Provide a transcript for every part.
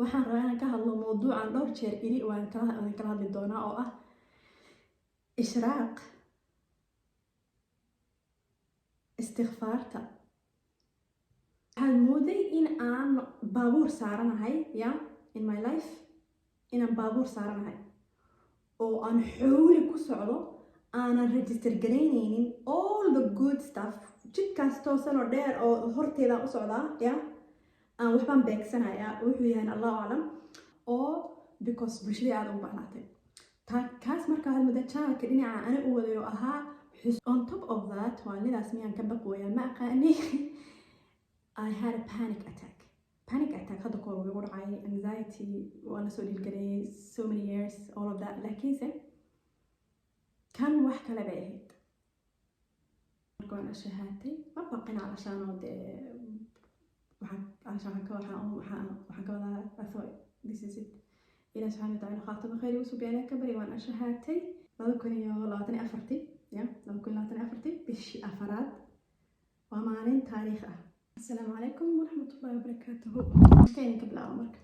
Waxaan rabaa inaan ka hadlo mawduucan dhowr jeer iri waan kala hadli doonaa, oo ah Ishraaq istikfaarta. Waxaan mooday in aan baabuur saaranahay, ya, in my life inaan baabuur saaranahay oo aan xowli ku socdo, aanan register garaynaynin all the good stuff. Jidkaas toosan oo dheer oo horteedaan u socdaa, ya, aan waxbaan beegsanayaa, wuxuu yahay Allahu aclam, oo because bulshadii aada ugu bahnaatay ta kaas. Marka waxaad moodaa channelka dhinaca ani u waday oo ahaa. On top of that, waalidaas miyaan ka baqwayaa, ma aqaani. I had a panic attack. Panic attack hadda kahor wuu igu dhacay, anxiety waa lasoo dhiilgareeyay so many years, all of that, laakiinse kan wax kale bay ahayd. Marka waan ashahaatay, ma baqin calashaan oo dee waxaan calashaan waxaan ka wadaa, I thought this is it. Ilaah subxaana watacaala khaatimo khayr igu subiya ka bari. Waan ashahaatay 2024-tii, ya, 2024-tii, bishii afaraad. Waa maalin taariikh ah. Asalaamu calaykum waraxmatullahi wabarakaatuhu. Iska idinka bilaabo marka.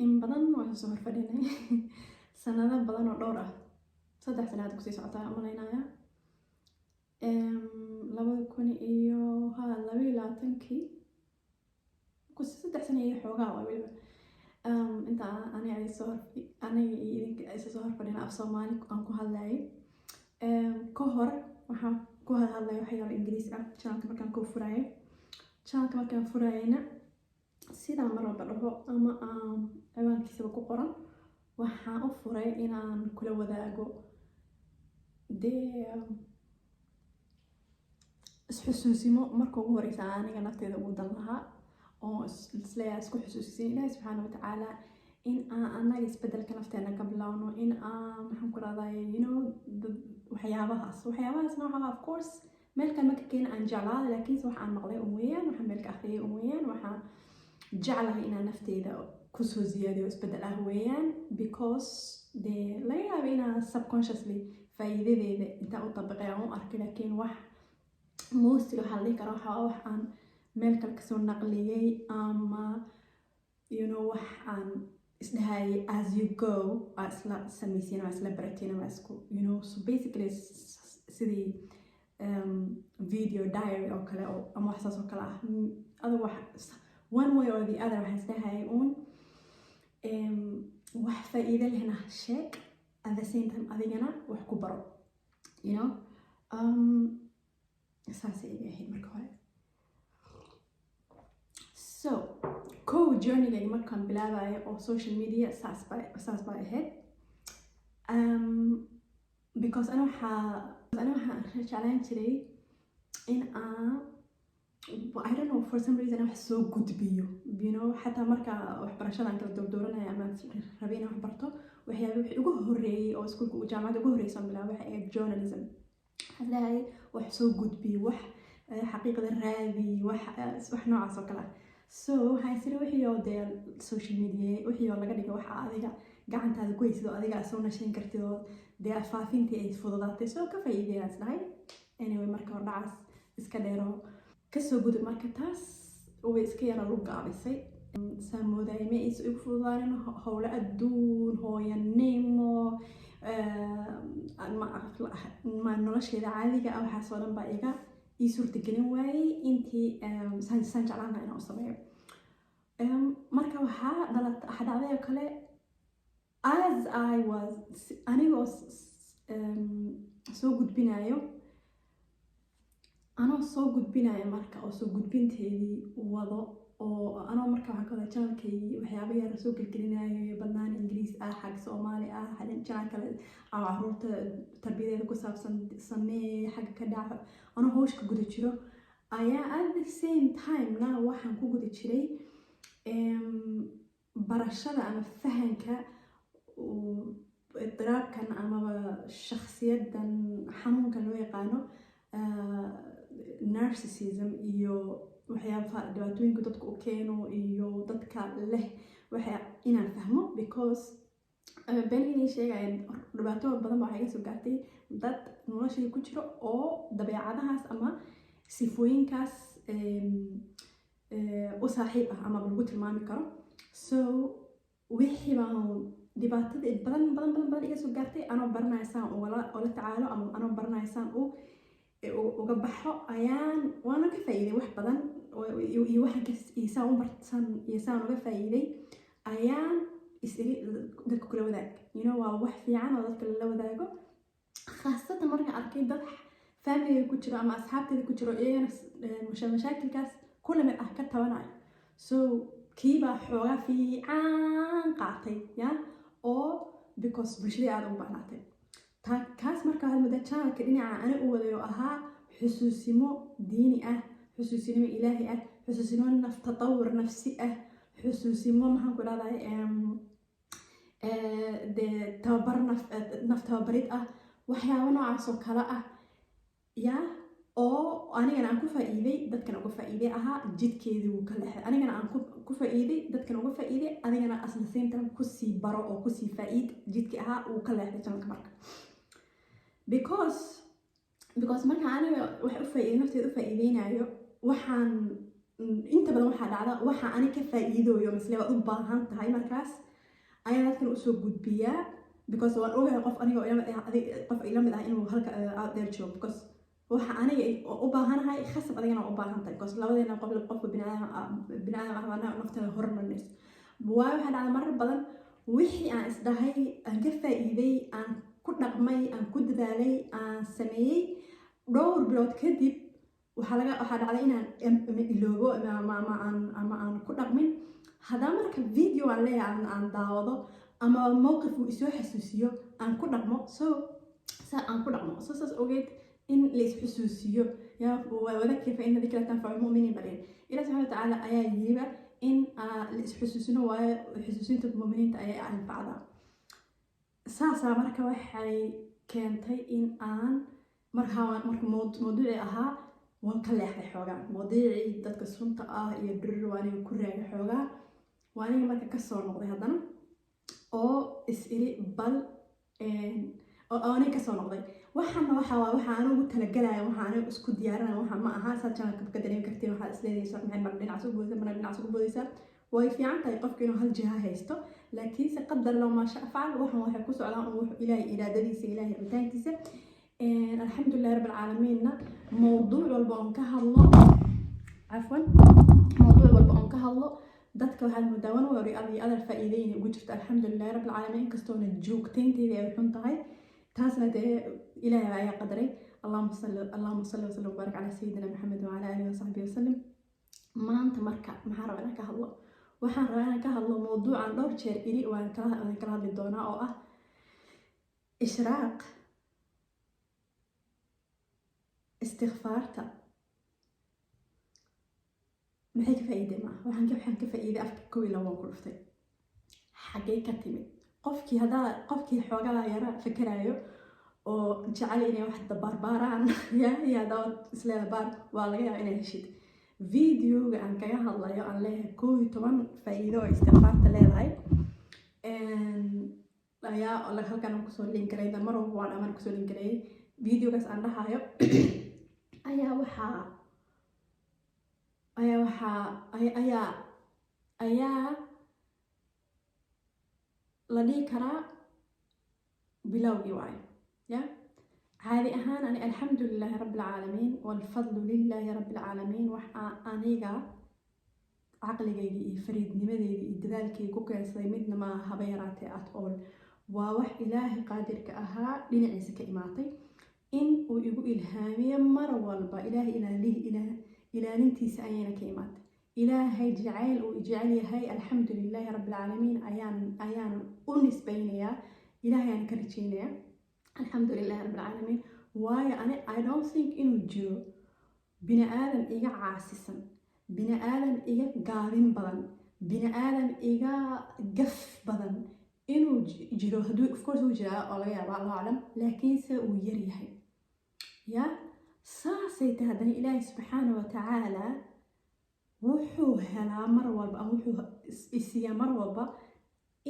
In badan waan soo horfadhinay, sanado badan oo dhowr ah, 3 sanaad kusii socotaa umalaynaya, labada kun iyo ha 22-kii, 3 sano iyo xoogaa waa weliba. Inta aniga ay soo aniga iyo idinka isa soo horfadhina, af Soomaali aan ku hadlayay. Ka hor waxaan ku hadlaya waxyaalo Ingiriis ah channelka markaan ku furayay. Channelka markaan furayayna, sidaan mar walba dhaho ama aan ciwaankiisaba ku qoran, waxaan u furay inaan kula wadaago dee isxusuusimo. Marka ugu horeysa aniga nafteeda ugu dan lahaa oo isleeyahay isku xusuusisin Ilaahi subxaana watacaala, in aan anaga isbedelka nafteena ka bilowno, in aan, maxaan ku rahday, waxyaabahaas nooca. Of course, meel kale marka keena aan jeclaada, laakiinse wax aan maqlay un weeyaan, waxaan meel ka akhriyay un weeyaan. Waxaan jeclahay inaan nafteyda kusoo ziyaadiyo isbedel ah weeyaan, because dee laga yaabo inaan subconsciously faa'iidadeeda intaan u tabiqay aan u arkay, laakiin wax mostly waxaa la dhihi karaa waxaa wax aan meel kale kasoo naqliyey ama wax aan isdhahayay as you go aa isla samaysiin ama isla baratiin ama isku so basically sidii video diary oo kale oo ama wax saas oo kale ah. Adigu wax one way or the other waxaan isdhahayay uun wax faa'iido lehna sheeg, at the same time adigana wax ku baro. Saasay iga ahayd marka hore. So kow journeygayga markaan bilaabayo oo social media, saas baa ahayd, because ana waxaa jeclaan jiray in aan, I don't know, for some reason wax soo gudbiyo. Xataa marka waxbarashadan kala doordooranaya ama rabay inaan wax barto, waxyaaba wixii ugu horreeyay oo iskuulka jaamacadda ugu horreysa aan bilaabay waxay ahayd journalism. Waxaan leeyahay wax soo gudbiyo, wax xaqiiqda raadi, wax noocaas oo kale ah. So waxaan isiri wixii oo dee social media, wixii oo laga dhigo waxa adiga gacantaada ku haysid oo adiga soo nashayn kartid oo dee faafintii ay fududaatay, soo ka faa'iideeyaan isdhahay. Anyway, marka hordhacaas iska dheero kasoo gudub. Marka taas way iska yara lu gaabisay, saa moodaya ma aysa igu fududaanin. Howlo adduun, hooyanimo, ma nolosheeda caadiga ah, waxaas oo dhan baa iga ii suurtagelin waayey intii saan jeclaan lahaa inaan u sameeyo. Marka waxaa dhalat, waxaa dhacday oo kale, as I was anigoo soo gudbinayo, anoo soo gudbinayo marka oo soo gudbinteedii wado, oo anoo marka waxaan ka wadaa channelkaygii waxyaaba yar soo gelgelinayo badnaan Ingiriis ah, xag Soomaali ah, channel kale oo caruurta tarbiyadeeda ku saabsan samee, xagga ka dhaco, anoo hawshka guda jiro ayaa at the same time na waxaan ku guda jiray barashada ama fahanka idiraabkan amaba shakhsiyadan xanuunkan loo yaqaano narcissism iyo waxyaabaha dhibaatooyinka dadka u keeno iyo dadka leh waxa inaan fahmo, because been inay sheegayaan, dhibaato badan baa waxaa iga soo gaartay dad noloshayda ku jiro oo dabeecadahaas ama sifooyinkaas. u saaxiib ah ama lagu tilmaami karo. So wixii baan dhibaatada badan badan badan badan iga soo gaartay, anoo baranaya saan ula tacaalo ama anoo baranaya saan u uga baxo, ayaan waana ka faa'iiday wax badan iyo waxaan ka iyo saan u barsan iyo saan uga faa'iiday ayaan is iri dadka kula wadaag. Waa wax fiican oo dadka lala wadaago, khaasatan markaan arkay dad familiga ku jiro ama asxaabteeda ku jiro, iyagana mashaakilkaas kula mid ah ka tabanayo. So kiibaa xoogaa fiican qaatay ya oo because bulshadii aada ugu bahnaatay kaas. Marka waxaad moodaa channelka dhinaca ani u waday oo ahaa xusuusimo diini ah, xusuusinimo ilaahi ah, xusuusimo naf tatawur nafsi ah, xusuusimo, maxaan ku dhahday, dee tababar naf tababarid ah, waxyaabo noocaas oo kale ah ya oo anigana aan ku faa'iiday, dadkana uga faa'iiday ahaa, jidkeedii wuu ka leexday. Anigana aan ku faa'iiday, dadkana uga faa'iiday, adigana asla same time kusii baro oo kusii faa'iid jidkii ahaa wuu ka leexday channelka marka, because marka aniga wax u faa'iiday, nafteeda u faa'iideynayo, waxaan inta badan waxaa dhacda waxa ani ka faa'iidooyo misle waad u baahan tahay markaas ayaan dadkan usoo gudbiyaa, because waan ogahay qof aniga qof ila mid ah inuu halka out there joogo, because waxa aniga u baahanahay khasab adigana u baahan tahay, because labadeena qof qofka biniaadam ah baa nafteeda horumarinayso. Waayo, waxaa dhacda marar badan wixii aan isdhahay aan ka faa'iiday, aan ku dhaqmay, aan ku dadaalay, aan sameeyey, dhowr bilood kadib waxaa dhacday inaan ama iloobo ama aan ku dhaqmin. Haddaba marka video aan leeyahay aan daawado ama mowqif uu isoo xasuusiyo, aan ku dhaqmo. So saa aan ku dhaqmo. So saas ogeed in la isxusuusiyo ya wadakir fa ina dikra tanfacu lmuminiin balin Ilaah subxana watacaala ayaa yiriba in la isxusuusino, waayo xusuusinta muminiinta ayay anfacdaa. Saasaa marka waxay keentay in aan markaa marka mawduucii ahaa waan ka leexday xoogaa. Mawduucii dadka sunta ah iyo dhirir waa aniga ku raagay xoogaa. Waa aniga marka kasoo noqday haddana oo is iri bal oo aniga kasoo noqday. Waxaana waxa waa waxa anigu ugu talagalaya, waxa anigu isku diyaarinaya waxa ma aha. Saad channelka ka dareemi kartiin, waxaad isleedaysa maxay mar dhinacaas u boodaysaa, marna dhinacaas ugu boodaysaa. Way fiican tahay qofka inuu hal jiha haysto, laakiinse qadar low maasha afcal, waxan waxay ku socdaan un wuxuu Ilaahay iraadadiisa, Ilaahay rabitaankiisa. Alxamdulilahi rabbi alcaalamiinna, mowduuc walba oon ka hadlo, cafwan, mowduuc walba oon ka hadlo, dadka waxaad moodaa one way or the other faa'iideyna ugu jirto. Alxamdulilahi rabbi alcaalamiin, inkastoona joogtaynteeda ay xun tahay, taasna dee Ilaahay ayaa qadaray. Allahuma salli wasallam wabaarik calaa sayidina Maxamed wacala aalihi wasaxbihi wasalam. Maanta marka maxaan rabaa inaan ka hadlo? Waxaan rabaa inaan ka hadlo mowduucan dhowr jeer iri waan kala hadli doonaa, oo ah Ishraaq istikfaarta maxay ka faa'iiday. Maaha waxaan ka faa'iiday, afka kow iyo labo waan ku dhuftay. Xaggee ka timid? Qofkii haddaa qofkii xoogaa yara fikerayo oo jecel inay wax dabaarbaaraan ya iyo haddaa isleeda baar, waa laga yaabaa inay heshid videoga aan kaga hadlayo, aan leeyahay 11 faa'iido oo istikfaarta leedahay ayaa halkan aan kusoo link garay. Mar walba waan amaan kusoo link gareeyay videogaas aan dhahayo ayaa waxaa ayaa la dhihi karaa bilowgii waayo ya. Caadi ahaan ani, alxamdu lilaahi rabbi alcaalamiin walfadlu lilaahi rabbi alcaalamiin, waxa aniga caqligayga iyo fariidnimadeyda iyo dadaalkayga ku keensaday midna ma haba yaraatee at all. Waa wax Ilaahay qaadirka ahaa dhinaciisa ka imaatay in uu igu ilhaamiyo mar walba. Ilaahay ilaalintiisa ayayna ka imaatay, Ilaahay jacayl uu jecel yahay. Alxamdu lilaahi rabbi alcaalamiin ayaan u nisbaynayaa, Ilaahay aan ka rajeynayaa. Alxamdu lilahi rabbi alcaalamiin. Waayo, ani I don't think inuu jiro bini aadam iga caasisan, bini aadam iga gaabin badan, bini aadam iga gaf badan inuu jiro. Hadduu, of course, uu jiraa oo laga yaaba, Allahu aclam, laakiinse uu yar yahay ya. Saasay tahay haddana Ilaahay subxaana wa tacaala wuxuu helaa mar walba ama wuxuu isiiyaa mar walba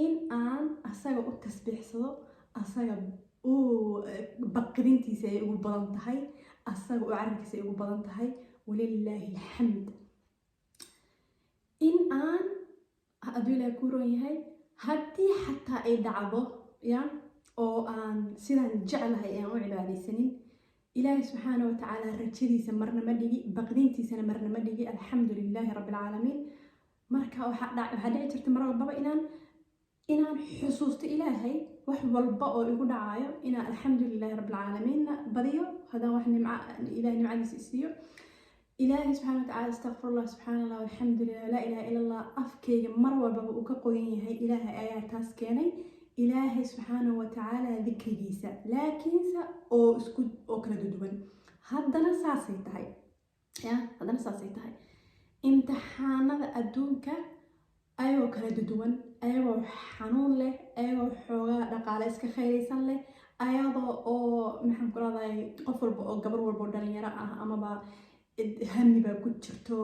in aan asaga u tasbiixsado, asaga uu baqdintiisa ay ugu badan tahay, asaga u carabkiisa ay ugu badan tahay. Walilaahi alxamd, in aan hadduu Ilaahay kuu roon yahay, haddii xataa ay dhacdo ya oo aan sidaan jeclahay aan u cibaadaysanin, Ilaahay subxaana wa tacaala rajadiisa marna ma dhigi, baqdintiisana marna ma dhigi. Alxamdu lilaahi rabbi alcaalamiin. Marka waxaa dhici jirta mar walbaba inaan xusuusto Ilaahay wax walba oo igu dhacayo, inaan alxamdu lilaahi rabbi alcaalamiinna badiyo. Haddaan wax nimca Ilahay nimcadiisa isiiyo, Ilaahay subxana watacaala astaqfirullah, subxaana Allah, alxamdulilah, laa ilaha ila Allah afkayga mar walbaba uu ka qoyan yahay. Ilaahay ayaa taas keenay, Ilaahay subxaanahu watacaala dikrigiisa, laakiinse oo isku oo kala duduwan. Haddana saasay tahay ya, haddana saasay tahay. Imtixaanada adduunka ayagoo kala duduwan, ayagoo xanuun leh, ayagoo xoogaa dhaqaale iska khayraysan leh, ayadoo oo maxaan ku rahday, qof walba oo gabar walba oo dhalinyaro ah amaba hami baa ku jirto,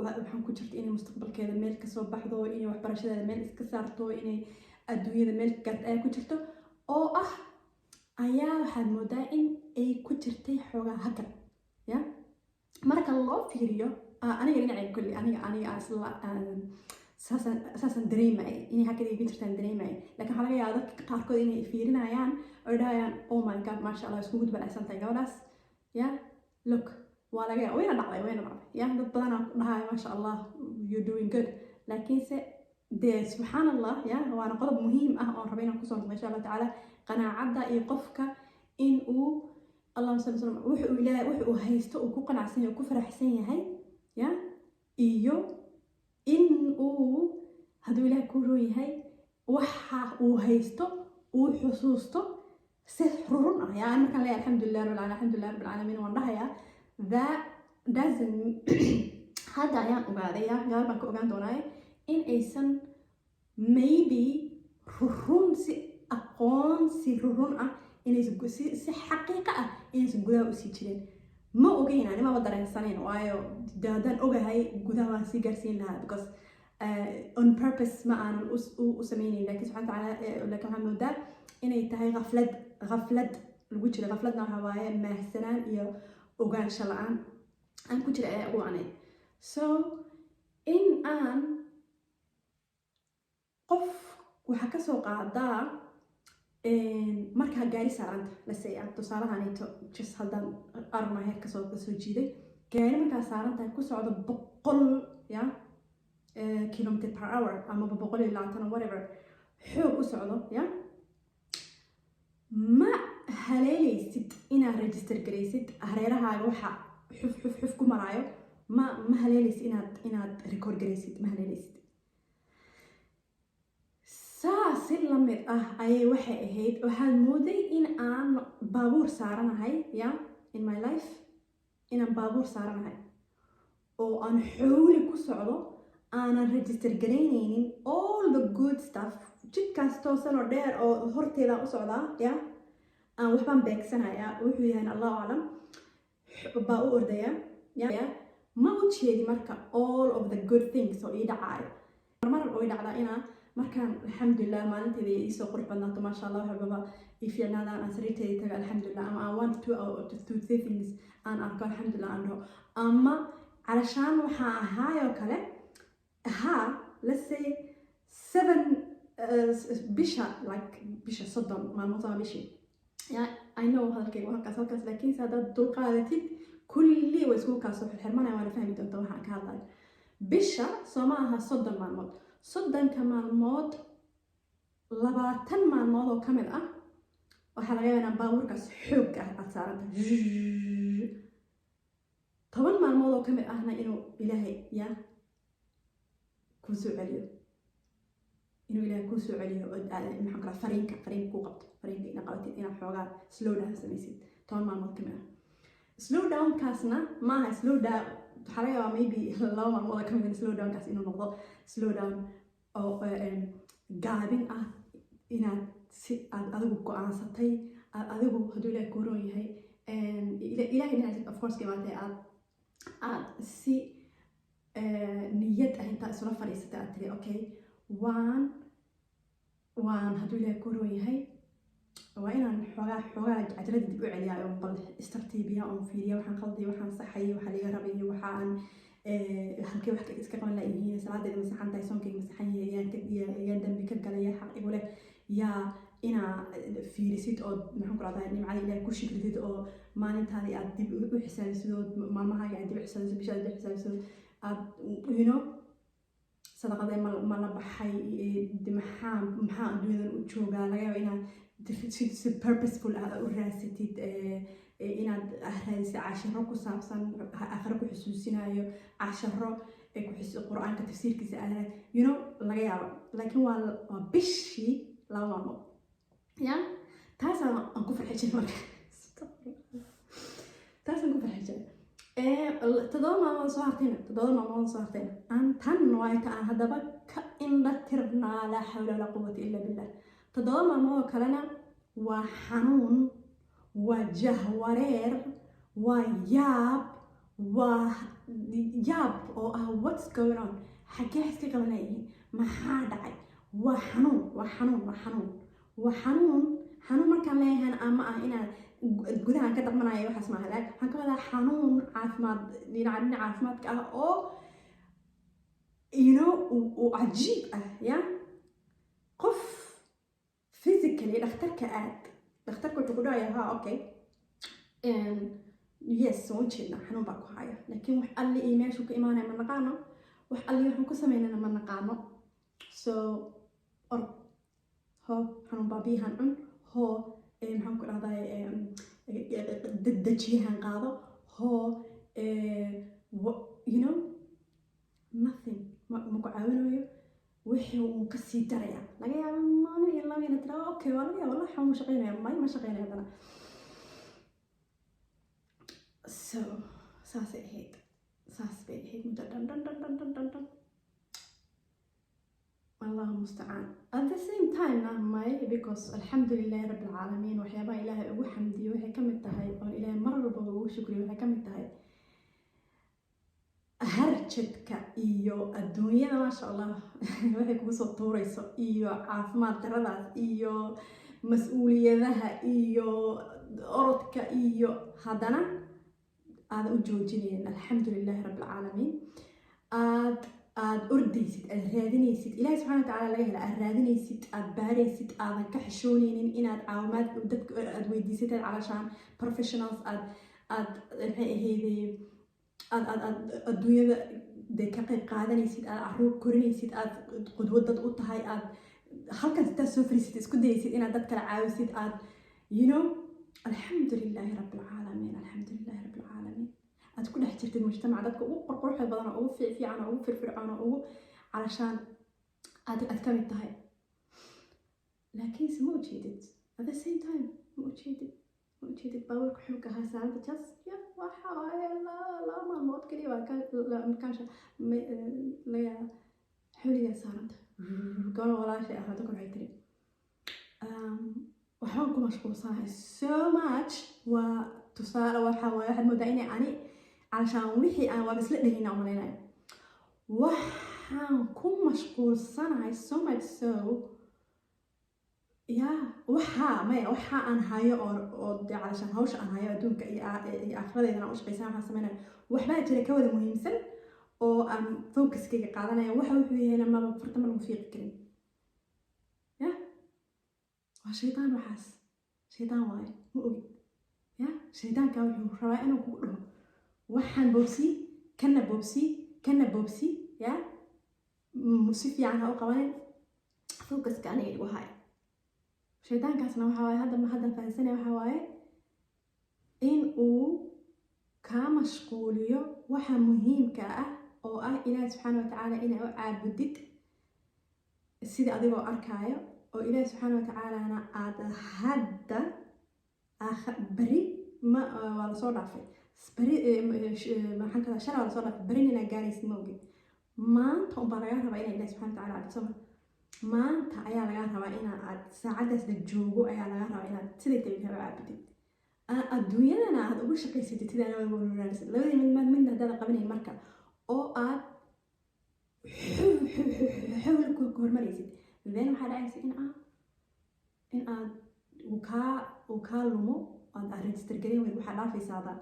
waxaan ku jirto inay mustaqbalkeeda meel kasoo baxdo, inay waxbarashadeeda meel iska saarto, inay adduunyada meel gaarto ayaa ku jirto oo ah, ayaa waxaad moodaa in ay ku jirtay xoogaa hakad ya. Marka loo fiiriyo aniga dhinacay kulli, aniga isla saasaan dareemay inay hakad iga jirtaan dareemay. Laakiin waxaa laga yaabaa dadka qaarkood inay fiirinayaan oo dhahayaan, "Oh my God, maasha Allah, iskugu dubalaysan tahay gabadhaas." Ya, look, waa laga yaaba, wayna dhacday, wayna dhacday ya. Dad badanaa ku dhahaya, "Maasha Allah, you're doing good." Laakiinse dee subxaan Allah ya, waana qodob muhiim ah oon rabay inaan kusoo noqdo insha Allah tacaala, qanaacadda iyo qofka in uu, Allahuma salli sallam, wuxuu Ilaahay wuxu uu haysto uu ku qanacsan yahay, uu ku faraxsan yahay ya, iyo in uu hadduu Ilaahay ku roon yahay waxa uu haysto uu xusuusto si rurun ah. Yaa markaan leeyahay alxamdulilah rabbil caalamiin, alxamdulilah rabbil caalamiin waan dhahayaa, that doesn't, hadda ayaan ogaaday ya, gadaal baan ka ogaan doonaaye, in aysan maybe rurun si aqoonsi rurun ah, inaysan si xaqiiqa ah inaysan gudaha usii jirin. Ma ogeyn, ani maba dareensanayn, waayo de haddaan ogahay gudaha waan sii gaarsiin lahaa, because on purpose ma aanan u sameynayn. Laakiin subxana tacaala, laakiin waxaan moodaa inay tahay qaflad, qaflad lagu jiro. Qafladna waxaa waaye maahsanaan iyo ogaansho la-aan aan ku jira ayaa ugu wacnayd. So in aan qof waxaa kasoo qaadaa markaa gaari saaranta lasaya, tusaalahanito, just haddaan arma heer kasoo jiiday, gaari markaa saaran tahay ku socdo 100 ya kilometer per hour amaba 120, whatever, xoog u socdo ya, ma haleeleysid inaad register garaysid hareerahaaga waxa xuf xuf xuf ku maraayo. Ma haleeleysid inaad record garaysid, ma haleeleysid. Saa si lamid ah ayay waxay ahayd, waxaan mooday in aan baabuur saaranahay ya, in my life inaan baabuur saaranahay oo aan xowli ku socdo, aanan register garaynaynin all the good stuff. Jidkaas toosan oo dheer oo horteedaan u socdaa ya, aan waxbaan beegsanayaa, wuxuu yahay Allahu aclam, baa u ordaya ya. Ma u jeedi marka all of the good things oo ii dhacaayo. Marmar oo ii dhacdaa inaa markaan alxamdulilah maalinteeda iisoo qurux badnaato, maasha Allah, wax walbaba ii fiicnaadaan, aan sariirteeda tago alxamdulilah, ama aan one, two or two, three things aan arko, alxamdulilah aan dhaho, ama calashaan waxaa ahaayoo kale ha, let's say seven bisha, like bisha 30 maalmood ama bishii ya. I know hadalkayga halkaas halkaas, laakiinse haddaad dulqaadatid kulli way isku kaasoo xirxirmanaya, waana fahmi doonta waxaan ka hadlayo. Bisha soo ma aha 30 maalmood? 30-ka maalmood 20 maalmood oo ka mid ah waxaa laga yaabaa inaan baabuurkaas xoog ah aad saaran tahay, 10 maalmood oo ka mid ahna inuu Ilaahay ya kuu soo celiyo, inuu Ilaahay kuu soo celiyo oo maxaan kala fariinka kuu qabto, fariinka inaad qabatid, inaad xoogaa slow down samaysid 10 maalmood ka mid ah. Slow downkaasna maaha slow down, waxaa laga yaabaa maybe 2 maalmood oo ka mid ah slow downkaas inuu noqdo slow down oo gaabin ah, inaad si aad adigu go-aansatay, aad adigu hadduu Ilahay kuu roon yahay, Ilahay dhinaciisa of course ka imaatay, aad si niyad ah intaa isula fadhiisatay aad tiri, "Okay, waan hadduu Ilahay kuu roon yahay." Waa inaan xoogaa cajalada dib u celiyaa oo bal istartiibiya oon fiiriya waxaan qalday, waxaan saxay, waxa laga rabay, waxa aan halkee wax iska qaban layihiin. Salaadeeda ma saxan tahay? Soonkeyga ma saxan yahay? Yaan dambi ka galay? Yaa xaq igu leh? Yaa inaa fiirisid oo, maxaan ku rahdaa, nimcada Ilahay ku shukridid oo maalintaadii aad dib u xisaabisid oo maalmahaaga aad dib u xisaabisid, bishaada dib u xisaabisid, aad sadaqadee ma la baxay? Maxaa adduunyadan u joogaa? Laga yaaba inaad si purposeful ah u raasatid, inaad raadisid casharo ku saabsan aakhiro ku xusuusinayo, casharo Qur-aanka tafsiirkiisa aada laga yaabo. Laakiin waa bishii 2 maalmood ya. Taasaan aan ku farxi jiray marka, taasaan ku farxi jiray. 7 maalmood soo hartayna, 7 maalmood soo hartayna, aan tan waayta aan haddaba ka indha tirnaa. Laa xawla walaa quwata illa billah. 7 maalmood oo kalena waa xanuun, waa jahwareer, waa yaab, waa yaab oo ah "What's going on? Xaggee iska qabanaayihiin? Maxaa dhacay?" Waa xanuun, waa xanuun, waa xanuun, waa xanuun. Xanuun markaan leeyahan ama ah inaan gudahan ka dhaqmanayo, waxaas maaha. Laakiin waxaan ka wadaa xanuun caafimaad, dhinaca caafimaadka ah oo uu cajiib ah. Ya qof physically dhakhtarka aad, dhakhtarka wuxuu ku dhahayaa, "Ha, okay, yes, waan ujeednaa, xanuun baa ku haya, laakiin wax alli iyo meeshuu ka imaanaya ma naqaano, wax alli waxaan ku sameynana ma naqaano. So orod, hoo xanuun baabiyahan cun, hoo, maxaan ku dhahday, dejiyahan qaado, hoo." Nothing ma ku caawinayo. Wixii uu kasii daraya. Laga yaaba maalin iyo laba ina tiraa, "Okay, waa laga yaaba, wallah xanuun shaqeynaya." May, ma shaqeynaya haddana. So saasay ahayd, saas bay ahayd muddo dhan dhan dhan dhan dhan dhan dhan. Allahu mustacaan. At the same time na may, because alxamdulilahi rabbi alcaalamiin, waxyaabaha Ilaahay ugu xamdiyo waxay ka mid tahay oon Ilaahay mar walba ugu shukriyo, waxay ka mid tahay harjadka iyo adduunyada, maasha Allah, waxay kugu soo tuurayso iyo caafimaad daradaas iyo mas-uuliyadaha iyo orodka iyo haddana aadan u joojinayn. Alxamdulilahi rabbi alcaalamiin. Aad ordaysid, aad raadinaysid, Ilahi subxana watacala laga hela, aad raadinaysid, aad baaraysid, aadan ka xishoonaynin inaad caawimaad dadka aad weydiisatid, calashaan professionals aad maxay ahayde, aad adduunyada dee ka qayb qaadanaysid, aad caruur korinaysid, aad qudwo dad u tahay, aad halkan intaad soo fariisid isku dayaysid inaad dad kala caawisid, aad alxamdu lilahi rabbi alcaalamiin, alxamdu lilahi rabbi alcaalamiin, aad ku dhex jirtid mujtamaca dadka ugu qurquruxda badan oo ugu fiican oo ugu firfircoon oo ugu calashaan aad ka mid tahay. Laakiinse ma ujeedid, at the same time ma ujeedid baabuurka xoogga ahaa saaranta. Just ya waxa waaye 2 maalmood kaliya waa ka markaan laga xoligaa saaranta. Gabadha walaashay ah hadda waxay tiri, "Waxbaan ku mashquulsanahay so much." Waa tusaale, waxa waaye waxaad moodaa inay ani calashaan wixii aan waaba isla dhehina umalaynayo. Waxaan ku mashquulsanahay so much, so ya waxa maya, waxa aan hayo oo dee calashaan hawsha aan hayo adduunka iyo aakhiradeydana u shaqaysan, waxaan sameynaya, waxbaa jira ka wada muhiimsan oo aan focuskayga qaadanaya. Waxa wuxuu yahayna maba farta ma lagu fiiqi karin. Ya waa shaydaan, waxaas shaydaan waaye, ma ogid. Ya shaydaanka wuxuu rabaa inuu kugu dhaho, "Waxaan boobsii, kana boobsii, kana boobsii, ya si fiican ha u qabanin, focuska aniga igu haya." Shaydaankaasna waxa waaye, hadda haddan fahansanaya, waxa waaye in uu kaa mashquuliyo waxa muhiimka ah oo ah Ilaahi subxaana watacaala inaa u caabudid sida adigoo arkaayo, oo Ilaahi subxaana watacaalana aad hadda beri ma waa lasoo dhaafay, beri maxaan kada, shalay waa lasoo dhaafay, berina inaad gaaraysid ma ogid. Maanta unbaa lagaa rabaa inaa Ilahi subxana watacala caabudso. Maanta ayaa lagaa rabaa ina aad saacaddaas la joogo, ayaa lagaa rabaa inaad siday tahay Ilahi u caabudid, adduunyadana aad ugu shaqaysatid sidaan labadii mid midna haddaad qabanayn marka oo aad xawli ku hormaraysid, then waxaa dhacaysa in aad uu kaa lumo, aad register garin weyd, waxaa dhaafaysaada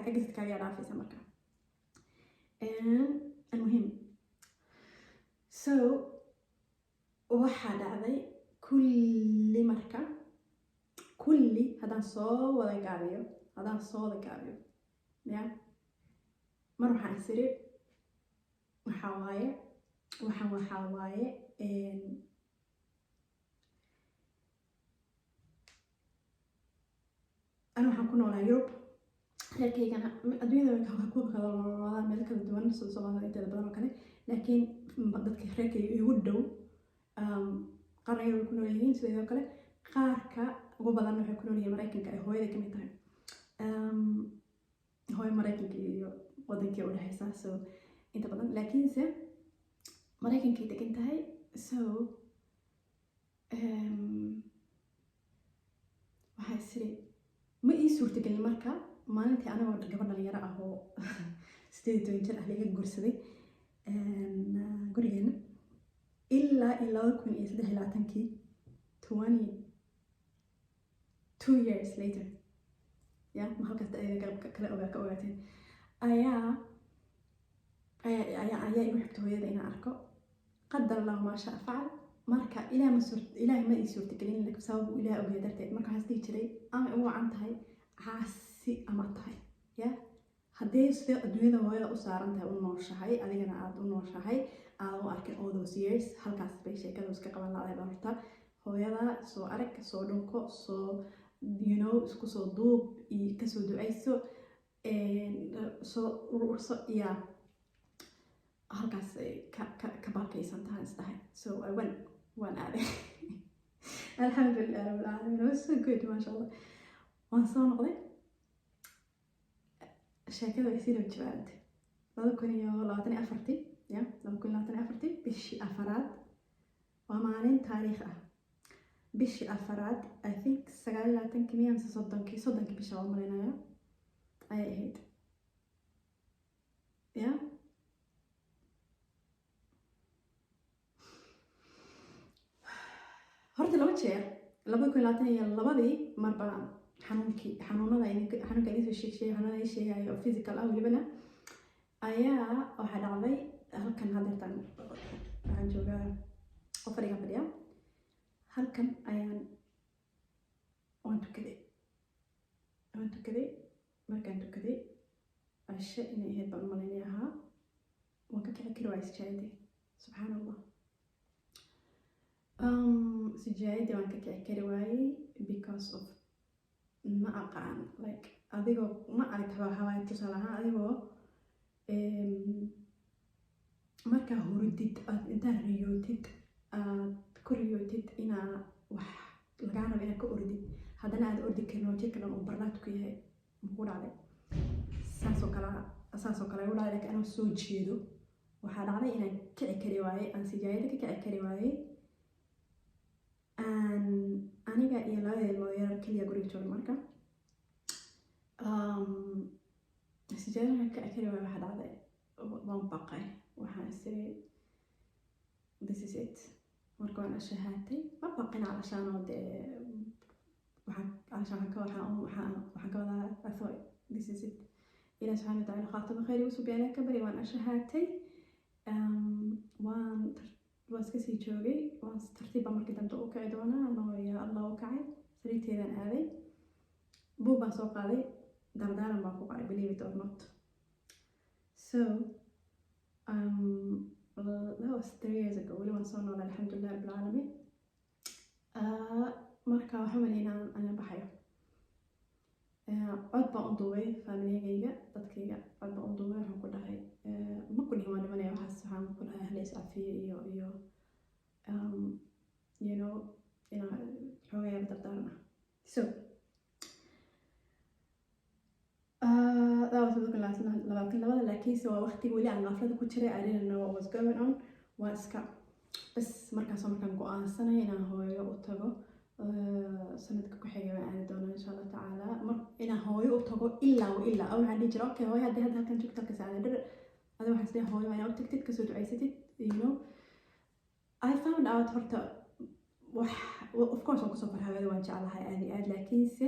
exitka ayaa dhaafaysa. Marka المهم, so waxaa dhacday kulli, marka kulli haddaan soo wada gaabiyo ya, mar waxaan isiri waxaa waaye, waxaan waxaa waaye ana waxaan ku noolaa Yurub, reerkaygana adduunyada way ku kala noolaadaan meel kala duwan sida Soomaalida inteeda badan oo kale, laakiin dadka reerkayga igu dhow qaarna Yurub ku nool yihiin sidoo kale, qaarka ugu badan waxay ku nool yihiin Maraykanka, ay hooyada ka mid tahay. Hooyo Maraykanka iyo wadankii u dhexeysa, so inta badan laakiinse Maraykankay degan tahay. So waxaa isiri ma ii suurtagelin. Marka maalintii anagoo gabar dhalinyaro ah oo 18 jir ah laga guursaday gurigeena ilaa iyo 2023-kii, 22 years later ya, ma halkaas ayaga kala ogaa ka ogaateen, ayaa igu xigta hooyada inaan arko. قدر الله ما شاء فعل. Marka ilaah ma suur, Ilaah ma ii suurtagelin, laakiin sabab uu Ilaah ogyahay darteed. Marka waxaan is dhihi jiray ama ugu wacan tahay caasi ama tahay ya, haddii sidee adduunyada hooyada u saaran tahay, u nooshahay, adigana aada u nooshahay, aadan u arkin all those years, halkaas bay sheekada iska qaban laadahay. Baa horta hooyada soo arag, soo dhunko, soo isku soo duub iyo kasoo ducayso, soo ururso, ya, halkaas ay ka baalkaysan tahay isdahay. So I went, waan aaday. Alxamdulilah rabbil caalamiin, was so good, maasha Allah. Waan soo noqday, sheekada way sii laba jawaabtay. 2024-tii ya, 2024-tii bishii afaraad, waa maalin taariikh ah, bishii afaraad, I think 29-kii miya mise 30-kii, 30-kii bisha waa umalaynaya ayay ahayd ya. Horta laba jeer, 2022-dii marba xanuunkii, xanuunada, xanuunka idin soo sheeg sheegay, xanuunada idin sheegayo oo physical ah welibana, ayaa waxaa dhacday halkan. Haddeertan waxaan joogaa oo fadhiga fadhiya halkan ayaan waan tukaday. Markaan tukaday, cishe inay ahayd baan umalaynay ahaa, waan ka kici kari waayay sijaayadii. Subxaan Allah, sijaayadii waan ka kici kari waayey because of ma aqaan, like adigoo ma arag hawaay, tusaale ahaan adigoo markaa hurdid, aad intaa riyootid, aad ku riyootid inaa wax lagaa rabo inaad ka ordid, haddana aad ordi karin oo jirka dhan uu barlaad ku yahay. Muku dhacday saasoo kale igu dhacday, laakiin anoo soo jeedo waxaa dhacday inaan kici kari waayey, aan sijaayada ka kici kari waayey. Aan aniga iyo labada ilmood yar keliya guriga jooga. Marka sijaayada markaan kici kari waayey, waxaa dhacday waan baqay. Waxaan isiri this is it. Marka waan ashahaatay, ma baqin calashaan oo dee waxaan calashaan waxaan ka wadaa I thought this is it. Ilaah subxaana watacaala khaatimo khayr igu subiya ka bari. Waan ashahaatay, waan iska sii joogay, waan tartiib baa markii dambe u kici doonaa anoo yaa Allah u kacay. Sariirteedaan aaday, buug baan soo qaaday, dardaaran baan ku qoray, believe it or not. So that was 3 years ago. Weli waan soo noolay, alxamdulilah rabbil caalamiin. Marka waxaan maleynaa anaan baxayo. Cod baan u duubay familigayga, dadkayga cod baan u duubay. Waxaan ku dhahay, ma ku dhihin waan dhimanaya waxaas, waxaan ku dhahay hala is cafiyo iyo inaa xoogaa yar dardaaran ah. So that was 2022, laakiinse waa waqtiga weli aan qaaflada ku jiray. I didn't know what was going on. Waa iska bas markaasoo markaan go-aansanay inaan hooyo u tago. Sanadka ku xiga baan aadi doonaa insha Allah tacaala. Mar inaan hooyo u tago ilaa wa ilaa waxaan dhihi jiray, okay, hooyo haddii hadda halkan joogto, halkaas aada dhir adiga, waxaan isleeyahay hooyo waa inaad u tagtid, kasoo ducaysatid. I found out horta wax Of course waan kusoo farxay, hooyada waan jeclahay aad iyo aad, laakiinse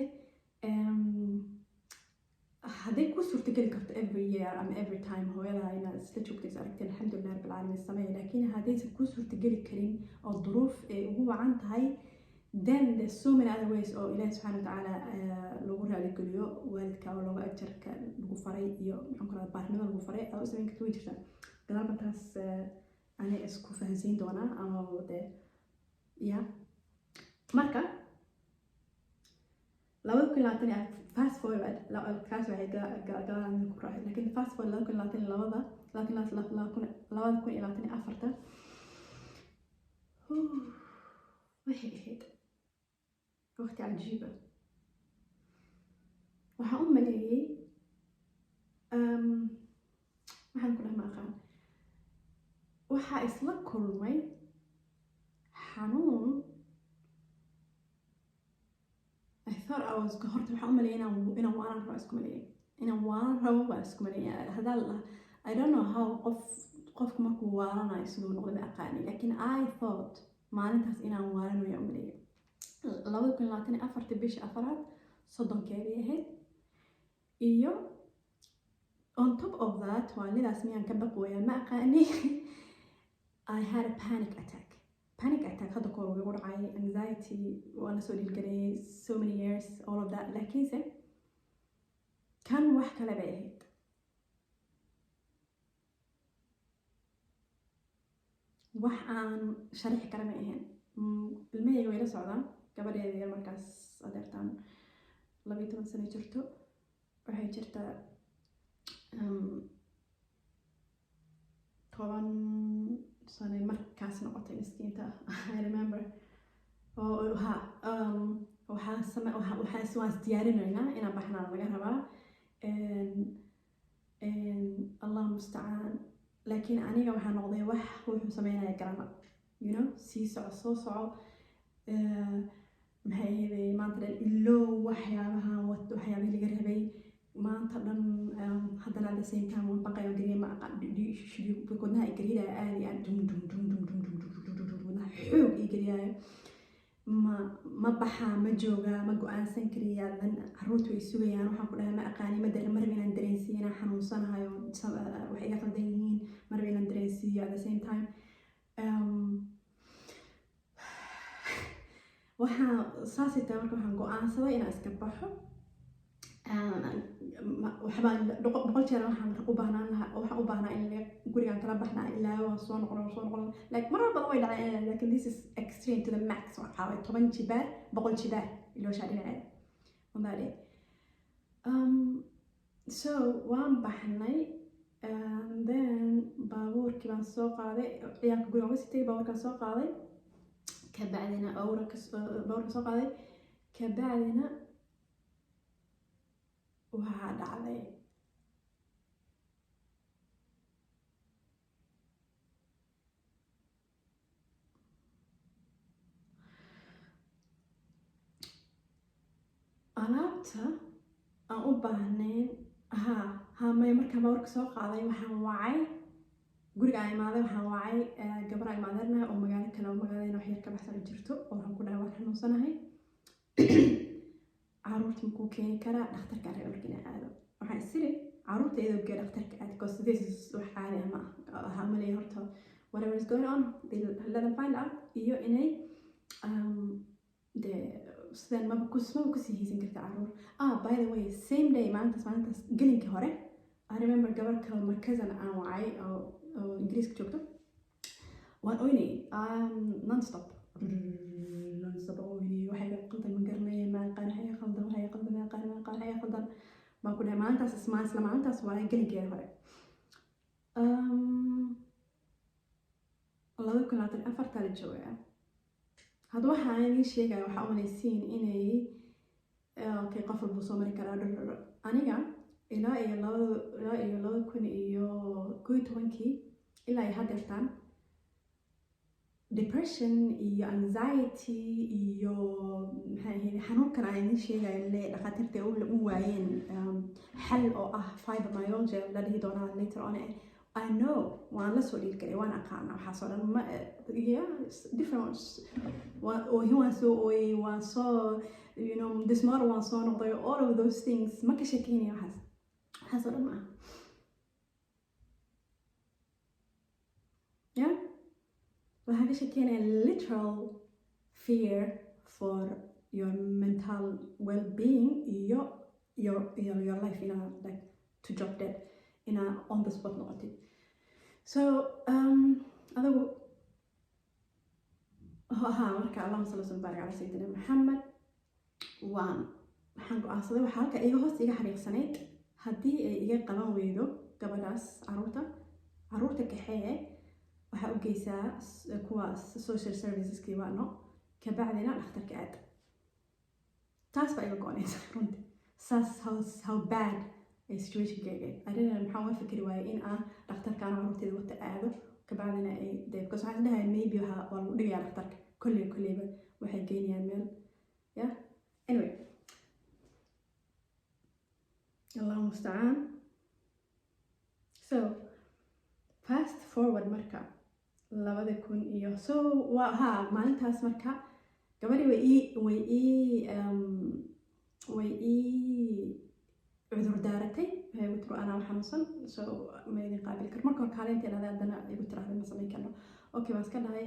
hadday ku suurtageli karto every year ama every time hooyada inaad isla joogto, is aragteen, alxamdulilah rabbil caalamiin, sameeya. Laakiin haddaysan ku suurtageli karin oo duruuf ay ugu wacan tahay, then there's so many other ways oo Ilaahi subxaana watacaala lagu raaligeliyo waalidka oo looga ajarka lagu faray iyo, maxaan ku rahdaa, baarnimada lagu faray aad u samayn karta way jirtaa. Gadaalba taas ani isku fahansiin doonaa ama dee ya. Marka 2024, fast forward, kaas waxay gadaal ku raacay, laakiin fast forward 2022-da, 2024-ta, waxay ahayd waqti cajiiba. Waxaan u maleeyey, waxaan ku dhah ma aqaan, waxaa isla kulmay xanuun. I thought I was, horta waxaan u maleeyay inaan waalan rabo, isku maleeyay inaan waalan rabo baa isku maleeyay. Hadaa la, I don't know how qofku markuu waalanayo siduu noqdo ma aqaani, laakiin I thought maalintaas inaan waalanayo u maleeyay. 2024-ta bisha afaraad 30-keedii ahayd. Iyo on top of that, waalidaas miyaan ka baqwaya ma aqaani, I had a panic attack. Panic attack hadda kahor wuu igu dhacay, anxiety waan lasoo dhiilgalayay so many years, all of that, laakiinse kan wax kale bay ahayd. Wax aan sharixi kara ma ahayn. Ilmahayga way la socdaan. Gabadheeda yar markaas adeertaan 12 sano jirto, waxay jirtaa 10 sano markaas noqotay miskiinta. I remember ha waxaa same waxaa waan isdiyaarinaynaa inaan baxnaa laga rabaa, Allah mustacaan. Laakiin aniga waxaa noqday wax wuxuu sameynaya garana, sii soco, soo soco, maxay ahayd, maanta dhan ilow waxyaabahan, waxyaabihii laga rabay maanta dhan. Haddana at the same time waan baqayo, gariya ma aqaan, wadnaha i gariiraya aad iyo aad, dum dum dum dum dum dum dum dum dum dum, wadnaha xoog ii gariyaayo. Ma baxaa, ma joogaa, ma go-aansan kariya. Dan caruurtu way sugayaan. Waxaan ku dhahay ma aqaani, ma dare, marba inaan dareensiiyo inaan xanuunsanahay oo wax iga qaldan yihiin, marba inaan dareensiiyo. At the same time waxaan saasay tahay. Marka waxaan go-aansaday inaan iska baxo. Waxbaan 100 jeer waxaan u baahnaan lahaa, waxaan u baahnaa in gurigaan kala baxnaa ilaa waan soo noqon, waan soo noqon, like marar badan way dhaceen, lakin this is extreme to the max. Waxaa waay 10 jibaar, 100 jibaar ilooshaa dhinaceeda on that day. So waan baxnay and then baabuurkii baan soo qaaday, ciyaalka guriga uga sitay, baabuurkaan soo qaaday, kabacdina baabuurka soo qaaday, kabacdina waxaa dhacday alaabta aan u baahnayn. Ha maya, markaan baabuurka soo qaaday waxaan wacay guriga aan imaaday, waxaan wacay gabar aan imaadeernahay oo magaalo kale oo magaaladayna wax yar ka baxsan u jirto, oo waxaan ku dhahay waan xanuunsanahay, caruurta makuu keeni karaa, dhakhtarkaan rabay marka inaan aado. Waxaan isiri caruurta iyadoo gee dhakhtarka aad, because this is wax caadi ah ma ah. Waxaa umaleeya horta whatever is going on, they let them find out, iyo inay dee sidaan maba kusii haysan karta caruur. Ah, by the way, same day, maalintaas gelinkii hore, I remember gabar kale, my cousin, aan wacay oo Ingiriiska joogto. Waan oynayay non-stop, non-stop oynayay. Waxay iga qaldan ma garanaya, ma aqaan waxay iga qaldan, waxay iga qaldan ma aqaan, ma aqaan waxay iga qaldan baan ku dhahay. Maalintaas isla maalintaas waaye gelinkeeda hore, 2024-taa la joogaa hadda. Waxaan idiin sheegaya waxaa umalaysiin inay okay, qof walbuu soo mari karaa dhrdhr. Aniga ilaa iyo 2011-kii ilaa iyo haddeertaan depression iyo anxiety iyo, maxay ahayd, xanuunkan aan idiin sheegayo le dhakhaatiirta u waayeen xal oo ah fibromyalgia la dhihi doonaa later on. I know, waan la soo dhiirgelay, waan aqaana waxaasoo dhan. Ma, yeah, it's different. Oohin waan soo ooyey, waan soo dismar waan soo noqday, all of those things ma ka sheekeynaya. Waxaasoo dhan ma aha. Yeah, waxaan ka sheekeynaya literal fear for your mental well-being iyo your life, inaa like to drop dead, inaa on the spot noqotid. So adigu ha marka, allahuma salli wasallam baarik calaa sayidina Maxamed. Waxaan go-aansaday, waxaa halka iga hoos iga xariiqsanayd, haddii ay iga qaban weydo gabadhaas caruurta kaxeeye, waxaa u geysaa kuwa social serviceski waano, kabacdina dhakhtarka aad. Taas baa iga go-onaysa runti. Saas how bad ay situationkayga. I didn't, maxaan uga fikri waayey in aan dhakhtarkaan caruurteeda wata aado, kabacdina ay de, because waxaan isdhahay maybe waa lagu dhigayaa dhakhtarka, kolleyba waxay geynayaan meel. Yeah, anyway, Allahu mustacaan. So fast forward marka 2000 iyo, so waa ha maalintaas marka gabadhii way ii cudur daaratay. Waxay igu tiri, "Anaa xanuunsan, so ma idin qaabili karo." Marka hore kaaleynta dhahday, haddana igu tiraahday, "Ma samayn karno." Okay baan iska dhahay,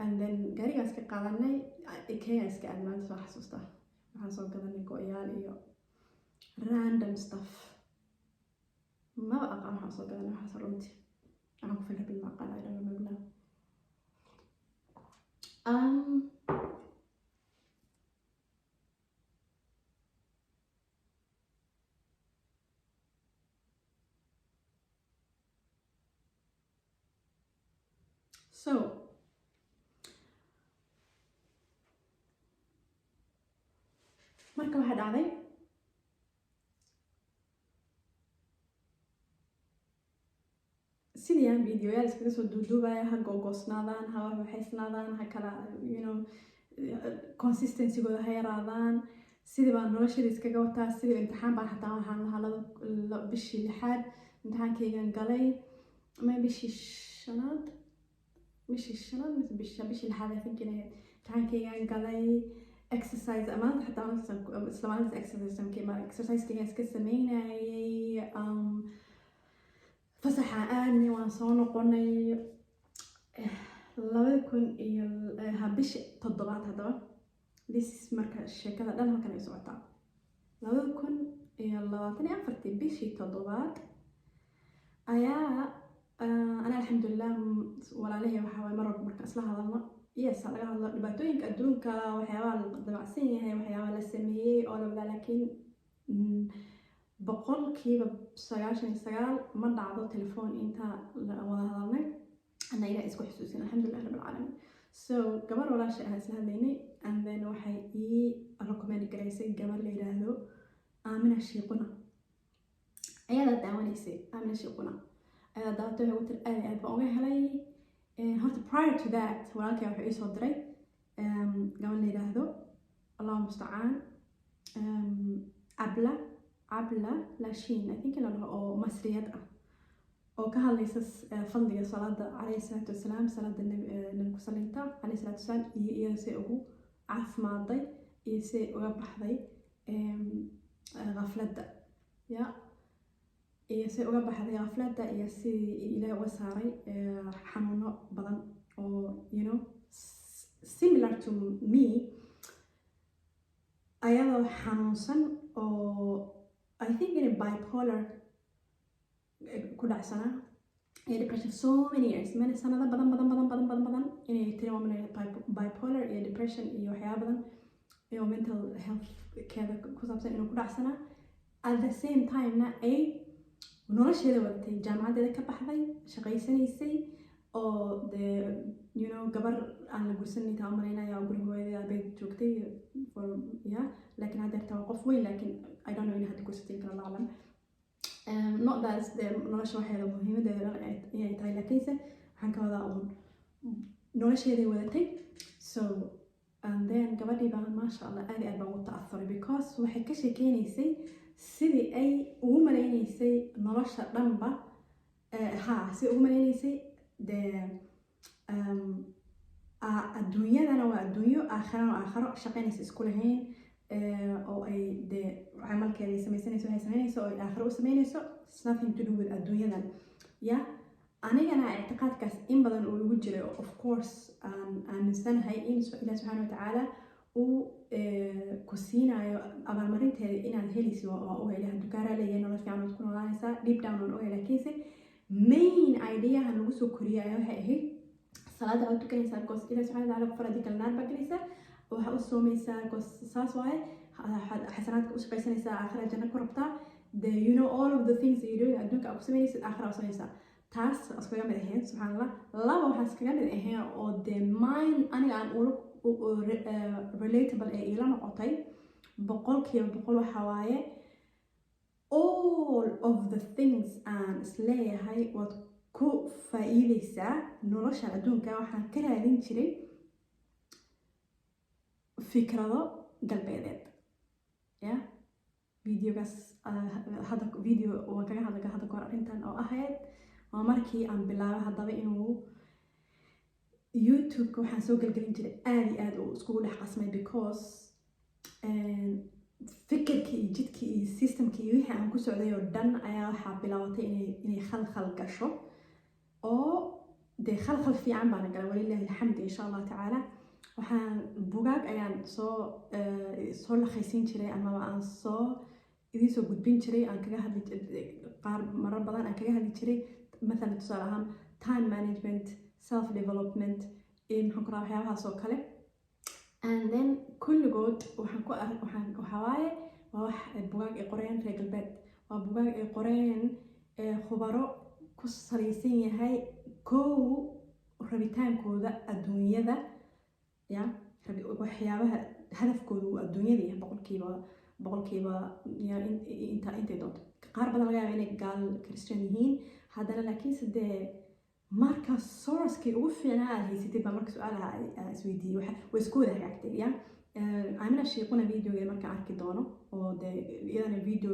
and then gaarigaan iska qaadanay, Ikea iska aad. Maanta soo xasuustaa, waxaan soo gadanay go-yaal iyo random stuff. Maba aqaan waxaan soo gadanay waxaas runtii. Waxaan ku filrabin ma aqaan, I don't remember now. So marka waxaa dhacday, sidii aan videoyaal iskaga soo duuduubaya, ha googoosnaadaan, ha waxwaxaysnaadaan, ha kala consistencygooda ha yaraadaan, sidii baan noloshada iskaga wataa. Sidii imtixaan baan xataa waxaan lahaa bishii lixaad imtixaankaygan galay, ma bishii shanaad, bishii shanaad mise bishii lixaad, I think inay ahayd, imtixaankaygan galay. Exercise maanta xataa isla maalintaas exercise exercisekaygan iska sameynayay. Fasaxa aadnay, waan soo noqonay 2000 iyo ha bishi toddobaad. Haddaba this marka sheekada dhan halkan ay socotaa, 2024-tii bishii toddobaad ayaa ana alxamdulilah walaalahay waxaa waay mar walba marka isla hadalno, yes, ha laga hadlo dhibaatooyinka adduunka, waxyaabaha la damacsan yahay, waxyaabaha la sameeyey oo la wadaa, laakiin 99% ma dhacdo telefoon inta la wada hadalnay ana Ilaah isku xusuusin, alxamdulilah rabbil caalamiin. So gabar walaasha ah isla hadlaynay, and then waxay ii recommend garaysay gabar la yidhaahdo Aamina Shiiquna. Ayadaa daawanaysay Aamina Shiiquna, ayadaa daawatay. Waxay ugu tiri, "Aad iyo aad baan uga helay." Horta prior to that walaalkay wuxuu ii soo diray gabar la yidhaahdo, Allahu mustacaan, Cabla Lashin I think in la dhaho, oo Masriyad ah, oo ka hadlaysa fadliga salaada calayhi salaatu wasalaam, salaada nabi ku salinta calayhi salaatu wasalaam, iyo iyada say ugu caafimaaday iyo say uga baxday khafladda ya iyo say uga baxday khafladda, iyo sidii Ilaahay uga saaray xanuuno badan oo similar to me, ayadoo xanuunsan oo I think inay bipolar ku dhacsanaa iyo depression so many years, many sanado badan badan badan badan badan badan, inay tiri waa bipolar iyo depression iyo waxyaaba badan iyo mental health keeda ku saabsan inuu ku dhacsanaa. At the same time-na ay nolosheeda wadatay, jaamacadeeda ka baxday, shaqaysanaysay, oo dee gabar aan la guursanin taa umalaynaya, oo guriga hooyadeed aabeed joogtay for, yeah, laakiin haddeerta waa qof weyn, laakiin I don't know in hadda guursatin kara, Allah aclam. Not that dee nolosha waxeeda muhiimadeeda dhan inay tahay, laakiinse waxaan ka wadaa uun nolosheeday wadatay. So and then gabadhii baa, maasha Allah, aad iyo aad baan ugu ta'athuray, because waxay ka sheekeynaysay sidii ay ugu malaynaysay nolosha dhanba. Ha, si ugu malaynaysay dee adduunyadana waa adduunyo, aakhirana waa aakhiro, shaqaynaysa isku lahayn, oo ay dee camalkeeda ay samaysanayso, waxay samaynayso oo ay aakhiro u samaynayso. It's nothing to do with adduunyadan. Ya, anigana ictiqaadkaas in badan uu igu jiray oo of course aan aaminsanahay in Ilaah subxaana watacaala uu ku siinayo abaalmarinteeda inaad helaysi. Waa ogahay Ilaah hadduu kaa raaliyahay, nolol fiican waad ku noolaanaysaa. Deep down waan ogahay, laakiinse main ideaha lagu soo koriyay ayaa waxay ahayd salaada waad tukanaysaa because Ilaah subxana watacaala ku faradi kale, naar baa gelaysaa. Waxaa u soomaysaa because saas waaye, xasanaadka u shaqaysanaysaa, aakhira janno ku rabtaa. The you know all of the things that you doing adduunka aad ku samaynaysid, aakhira u samaynaysaa. Taas iskaga mid ahayn, subxaan Allah. Laba, waxaa iskaga mid ahayn oo dee mine aniga aan ula relatable ee iila noqotay 100%, waxaa waaye all of the things aan isleeyahay waad ku faa'iideysaa noloshan adduunka, waxaan ka raadin jiray fikrado galbeedeed. Ya, videogaas hadda video waan kaga hadlay hadda kahor arrintan oo ahayd. Waa markii aan bilaabay haddaba inuu YouTube-ka waxaan soo gelgelin jiray aada iyo aada uu iskugu dhex qasmay, because fikirkii iyo jidkii iyo systemkii iyo wixii aan ku socday oo dhan ayaa waxaa bilaabatay inay khalkhal gasho, oo dee khalkhal fiican baana galay, walilahi alxamdi. Insha Allah tacaala waxaan bugaag ayaan soo lakhaysiin jiray amaba aan soo idiin soo gudbin jiray, aan kaga hadli qaar marar badan aan kaga hadli jiray, mathalan tusaale ahaan time management, self development, maxaan ku rahaa, waxyaabahaas oo kale. And then kulligood waxaan ku ar waxaan waxaa waaye waa wax bugaag ay qoreen reer galbeed, waa bugaag ay qoreen khubaro ku salaysan yahay kow rabitaankooda adduunyada. Ya, waxyaabaha hadafkooda uu adduunyada yahay boqolkiiba ya inta intay doonto. Qaar badan laga yaaba inay gaal Christian yihiin haddana, laakiinse dee marka sourcekii ugu fiicnaa aad haysatid baa marka su-aalaha isweydiiyey way isku wada hagaagtay. Ya, Aamina Shiiquna videogeeda markaan arki doono, oo dee iyadana video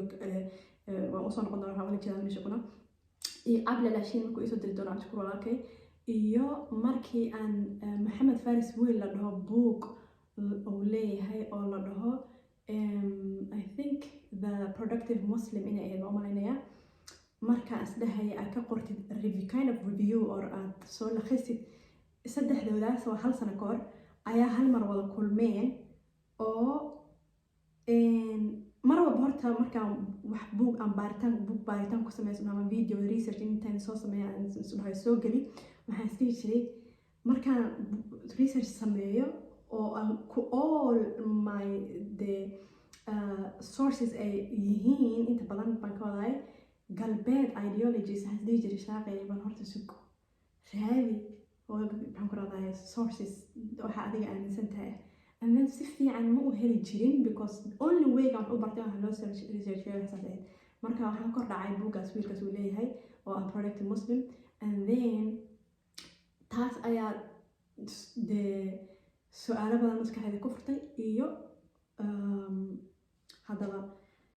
waan usoo noqon doona, waxaan ula jeeda Aamina Shiiquna iyo Abla Laashiin markuu isoo diri doono, Cabdishakuur walaalkay, iyo markii aan Maxamed Faris Wiil la dhaho book uu leeyahay oo la dhaho, I think, The Productive Muslim inay ahayd baan umalaynaya, markaan isdhahaya aad ka qortid review, kind of review, or aad soo lakhisid saddexdoodaas, waa hal sano ka hor ayaa hal mar wada kulmeen. Oo mar walba horta markaan wax buug aan baaritaan, buug baaritaan ku sameyso ama video research intaan soo sameeya aan isdhahay soo geli, waxaan isdhihi jiray markaan research sameeyo oo aan ku all my the sources ay yihiin inta badan baan ka wadaay galbeed ideologies, waxaan isdhihi jiray shaaqay bal horta sug, raadi oo maxaan ku rahdahay sources waxa adiga aaminsan tahay. And then si fiican ma u heli jirin, because only wayga wax u bartay waxa loo research saas ahayd. Marka waxaan kor dhacay buuggaas wiilkaas uu leeyahay oo ah Productive Muslim, and then taas ayaa dee su-aalo badan maskaxeeda ku furtay. Iyo haddaba